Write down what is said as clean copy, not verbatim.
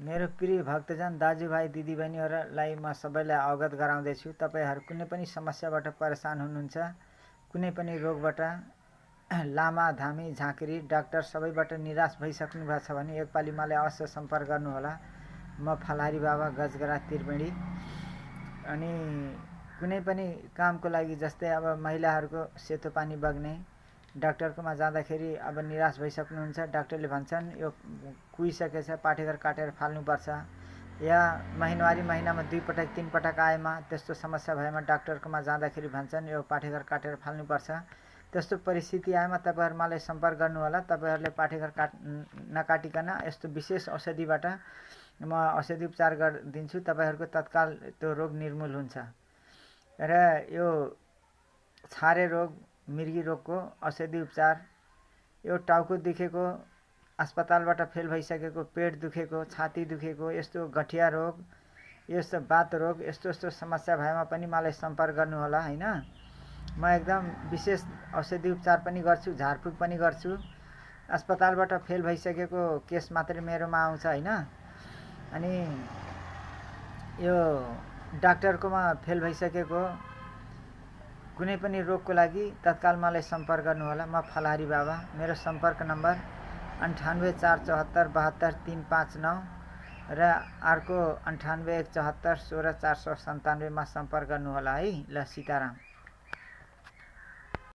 मेरो प्रिय भक्तजन दाजुभाइ दिदीबहिनीहरूलाई म सबैलाई अवगत गराउँदैछु। तपाईहरू कुनै पनि समस्याबाट परेशान हुनुहुन्छ, कुनै पनि रोगबाट, लामा धामी झाँक्री डाक्टर सबैबाट निराश भइसक्नु भएको छ भने एकपालि मलाई अवश्य सम्पर्क गर्नुहोला। म फलारी बाबा गजगरा त्रिवेणी। अनि कुनै पनि कामको लागि जस्तै अब महिलाहरूको सेतो पानी बग्ने, डाक्टरकोमा जाँदाखेरि अब निराश भइसक्नुहुन्छ, डाक्टरले भन्छन् यो कुहिसकेछ, पाठेघर काटेर फाल्नुपर्छ, या महिनावारी महिनामा 2 पटक 3 पटक आएमा त्यस्तो समस्या भएमा डाक्टरकोमा जाँदाखेरि भन्छन् यो पाठेघर काटेर फाल्नुपर्छ। त्यस्तो परिस्थिति आएमा तपाईहरू मलाई सम्पर्क गर्नुहोला। तपाईहरूले पाठेघर नकाटिकन यस्तो विशेष औषधिबाट म औषधि उपचार गरिदिन्छु। तपाईहरूको तत्काल त्यो रोग निर्मूल हुन्छ। र यो छारे रोग, मृगी रोगको औषधि उपचार, यो टाउको दुखेको, अस्पतालबाट फेल भइसकेको, पेट दुखेको, छाती दुखेको, यस्तो गठिया रोग, यस्तो बात रोग, यस्तो समस्या भएमा पनि मलाई सम्पर्क गर्नुहोला हैन। म एकदम विशेष औषधि उपचार पनि गर्छु, झारफुक पनि गर्छु। अस्पतालबाट फेल भइसकेको केस मात्रै मेरोमा आउँछ हैन। अनि यो डाक्टरकोमा फेल भइसकेको कुनै पनि रोगको लागि तत्काल मलाई सम्पर्क गर्नुहोला। म फलारी बाबा। मेरो सम्पर्क नम्बर 9847472359 र अर्को 9817164497 मा सम्पर्क गर्नुहोला है। ल सीताराम।